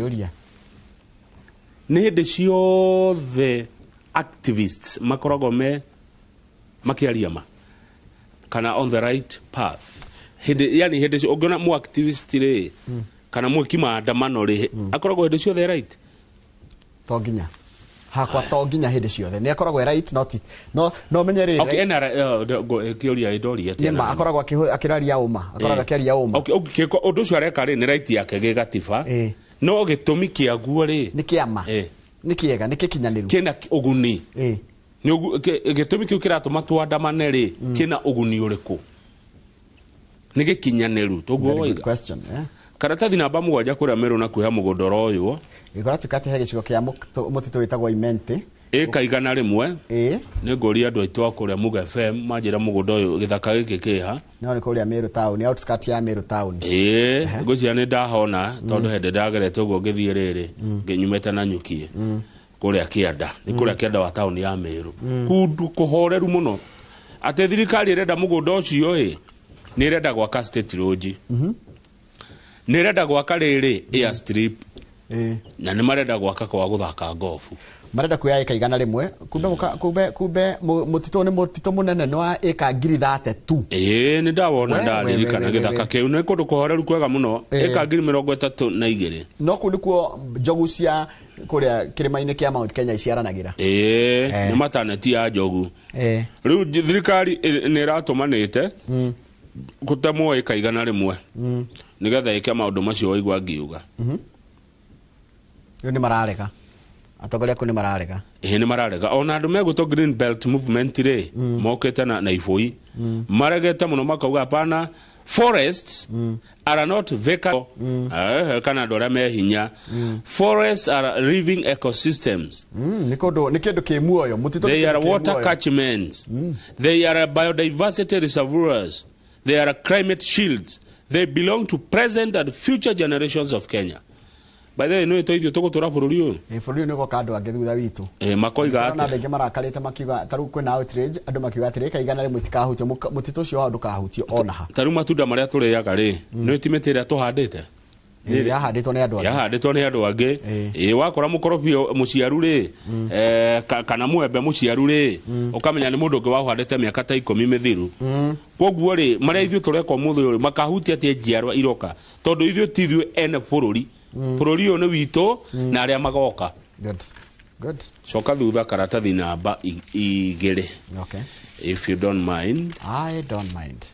Yũria. Nĩ hĩndĩ ciothe activists makoragwo me makĩaria ma kana on the right path? Hĩndĩ, yani hĩndĩ ũngĩona mu activist rĩ, kana mwĩki maandamano rĩ, akoragwo hĩndĩ ciothe right? To nginya hakwa, to nginya hĩndĩ ciothe nĩ akoragwo e right, no no no menye rĩrĩ. Okay, ena kĩũria ndoria. Nĩ ma akoragwo akĩraria ũma, akoragwo akĩaria ũma. Okay, ũndũ ũcio areka rĩ, nĩ right yake gĩgatiba, no gĩtũmi kĩaguo rĩ, nĩ kĩama, nĩ kĩega, nĩ kĩkinyanĩru, kĩna ũguni? Nĩ gĩtũmi kĩu kĩratũma twandamane rĩ, kĩna ũguni ũrĩkũ? Nĩ gĩkinyanĩru tũguo? Very good Waiga question, eh? Karatathi namba 7 kũrĩa Meru na kuoya mũgũnda ũroywo. Gĩkora tuĩka atĩ he gĩcigo kĩa mũtitũ wĩtagwo Imente. Ĩka 100. Nĩ ngũria andũ aitũ a kũrĩa Muga FM manjĩra mũgũnda ũyũ, gĩthaka gĩkĩ kĩha. No nĩ kũrĩa Meru town, outskirt ya Meru town. Ĩĩ, ngwĩciria nĩ ndahona tondũ hĩndĩ ndagerete ũguo ngĩthiĩ rĩrĩ ngĩnyumĩte na nyukie kũrĩa kĩanda, nĩ kũrĩa kĩanda wa taũni ya Meru, kundu kũhoreru mũno. Atĩ thirikari ĩrenda mũgũnda ũcio ĩ, nĩ ĩrenda gwaka state lodge, nĩ ĩrenda gwaka rĩrĩ airstrip, na nĩ marenda gwaka kwa gũthaka gofu. Marenda kuoya ĩka 100, kumbe kumbe mũtitũ nĩ mũtitũ mũnene, nĩ wa ĩka 32,000 tu. Ĩĩ, nĩ ndawona. Ndaririkana we, gĩthaka we. kĩu nĩ kũndũ kũhoreru kwega mũno. Ĩka 32,000. No kũu nĩkuo njogu cia kũrĩa kĩrĩma-inĩ kĩa Mount Kenya iciaranagĩra. Ĩĩ, nĩ mataneti ya njogu. Rĩu thirikari nĩ ĩratũmanĩte gũtemwo ĩka 100 nĩgetha ĩke maũndũ macio waigua ngiuga. Rĩu nĩ mararega, atongoria kũu nĩ mararega. Ĩĩ, nĩ mararega. Ona andũ megwĩtwo Green Belt Movement rĩ, mokĩte na ibũi maregete mũno, makauga hapana, forests are not vacant, kana andũ arĩa me hinya. Forests are living ecosystems. Nĩ kũndũ, nĩ kĩndũ kĩ muoyo mũtitũ nĩ They kĩndũ are kĩ water muoyo. catchments. They are biodiversity reservoirs. They are climate shields. They belong to present and future generations of Kenya. By the way, nĩ tũithio tũgũtũra bũrũri ũyũ. Ĩ, bũrũri ũyũ nĩ ũgoka andũ angĩ thutha witũ. Makoiga na andũ atĩa? Aingĩ marakarĩte makiuga ta rĩu kwĩna outrage, andũ makiuga atĩrĩ ĩka 100 itikahutio, mũtitũ ũcio wao ndũkahutio ona ha. Ta rĩu matunda marĩa tũrĩaga rĩ, nĩ ti mĩtĩ ĩrĩa tũhandĩte? Ĩ, yahandĩtwo nĩ andũ angĩ. Yahandĩtwo nĩ andũ angĩ. Ĩ, wakora mũkorobio mũciaru rĩ, kana mwembe mũciaru rĩ, ũkamenya nĩ mũndũ ũngĩ waũhandĩte mĩaka ta 10 mĩthiru. Koguo rĩ, marĩa ithuĩ tũreka ũmũthĩ ũyũ makahutia atĩa njiarwa iroka? Tondũ ithuĩ ti ithuĩ ene bũrũri. Bũrũri ũyũ nĩ witũ na arĩa magoka. Good, good. Coka thutha karatathi namba 2. If you don't mind. I don't mind.